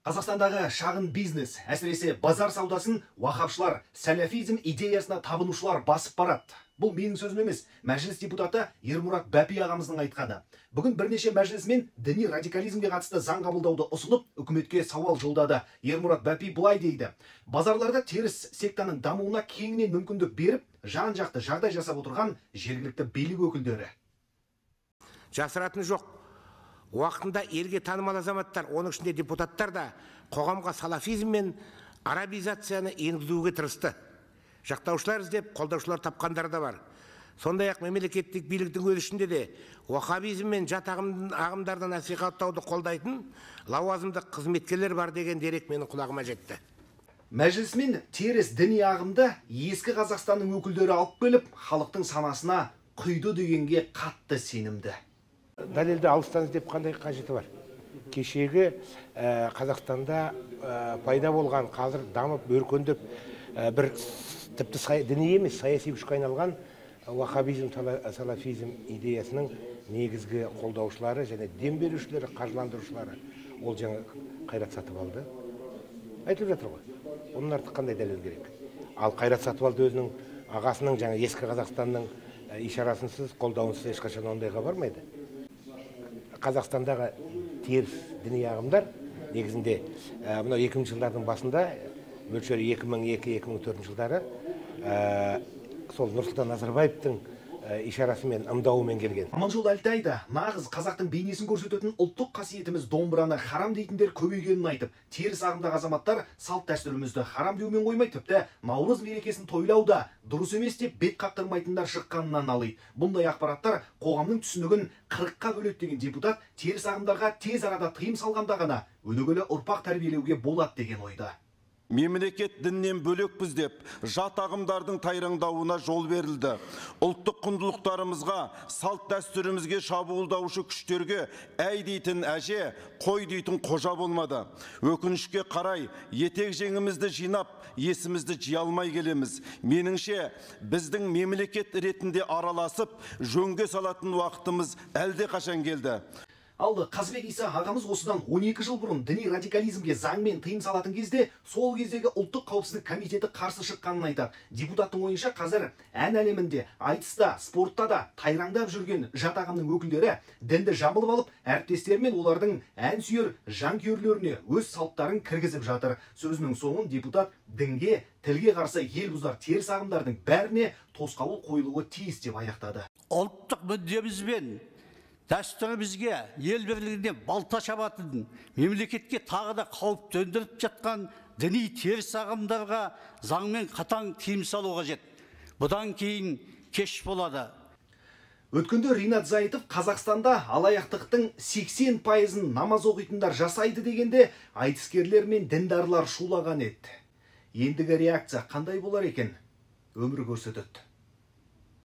Қазақстандағы шағын бизнес, әсіресе базар саудасын уахапшылар, сәләфизм идеясына табынушылар басып барады. Бұл менің сөзім емес, мәжіліс депутаты Ермұрат Бәпи ағамыздың айтқаны. Бүгін бірнеше мәжілісмен діни радикализмге қатысты заң қабылдауды ұсынып, үкіметке сауал жолдады. Ермұрат Бәпи былай дейді: базарларда теріс сектаның дамуына кеңінен мүмкіндік беріп, жан-жақты жағдай жасап отырған жергілікті билік өкілдері. Жасыратыны жоқ. Уақытында елге танымал азаматтар, оның ішінде депутаттар да қоғамға салафизм мен арабизацияны енгізуге тырысты. Жақтаушылар іздеп, қолдаушылар тапқандар да бар. Сондай-ақ мемлекеттік биліктің өз ішінде де уахабизм мен жат ағымдарды насихаттауды қолдайтын лауазымды қызметкерлер бар деген дерек менің құлағыма жетті. Мәжілісмен теріс діни ағымды ескі Қазақстанның өкілдері алып келіп, халықтың санасына құйды дегенге қатты сенімді. Дәлелді алыстан іздеп қандай қажеті бар? Кешегі Қазақстанда пайда болған, қазір дамып, өркендеп, бір тіпті діни емес, саяси күшке айналған уахабизм, салафизм идеясының негізгі қолдаушылары және дем берушілері, қаржыландырушылары ол жаңа Қайрат Сатыбалды. Айтылып жатыр ғой. Оның артық қандай дәлел керек? Ал Қайрат Сатыбалды өзінің ағасының, жаңа ескі Қазақстанның ишарасынсыз, қолдауынсыз ешқашан ондайға бармайды. Қазақстандағы теріс діни ағымдар негізінде мынау 2000 жылдардың басында, мөлшері 2002-2004 жылдары сол Нұрсұлтан Назарбаевтың ишарасымен, ымдауымен келген. Аманжол Әлтай да нағыз қазақтың бейнесін көрсететін ұлттық қасиетіміз домбыраны харам дейтіндер көбейгенін айтып, теріс ағымдағы азаматтар салт дәстүрімізді харам деумен қоймай, тіпті Наурыз мерекесін тойлау да дұрыс емес деп бет қақтырмайтындар шыққанынан налиды. Бұндай ақпараттар қоғамның түсінігін 40-қа бөледі деген депутат теріс ағымдарға тез арада тыйым салғанда ғана өнегелі ұрпақ тәрбиелеуге болады деген ойда. Мемлекет діннен бөлекпіз деп жат ағымдардың тайраңдауына жол берілді. Ұлттық құндылықтарымызға, салт дәстүрімізге шабуылдаушы күштерге әй дейтін әже, қой дейтін қожа болмады. Өкінішке қарай, етек жеңімізді жинап, есімізді жия алмай келеміз. Меніңше, біздің мемлекет ретінде араласып, жөнге салатын уақытымыз әлде қашан келді. Алды Қазбек Иса ағамыз осыдан 12 жыл бұрын діни радикализмге заңмен тыйым салатын кезде сол кездегі ұлттық қауіпсіздік комитеті қарсы шыққанын айтады. Депутаттың ойынша қазір ән әлемінде, айтыста, спортта да тайраңдап жүрген жат ағымның өкілдері дінді жамылып алып, әріптестері мен олардың ән сүйер жанкүйерлеріне өз салттарын кіргізіп жатыр. Сөзінің соңын депутат дінге, тілге қарсы ел бұзар теріс ағымдардың бәріне тосқауыл қойылуы тиіс деп аяқтады. Ұлттық мүддемізбен дәстүрімізге, ел бірлігіне балта шабатын, мемлекетке тағы да қауіп төндіріп жатқан діни теріс ағымдарға заңмен қатаң тыйым салу қажет. Бұдан кейін кеш болады. Өткенде Ринат Зайытов Қазақстанда алаяқтықтың 80%-ын намаз оқитындар жасайды дегенде айтыскерлер мен діндарлар шулаған еді. Ендігі реакция қандай болар екен? Өмір көрсетеді.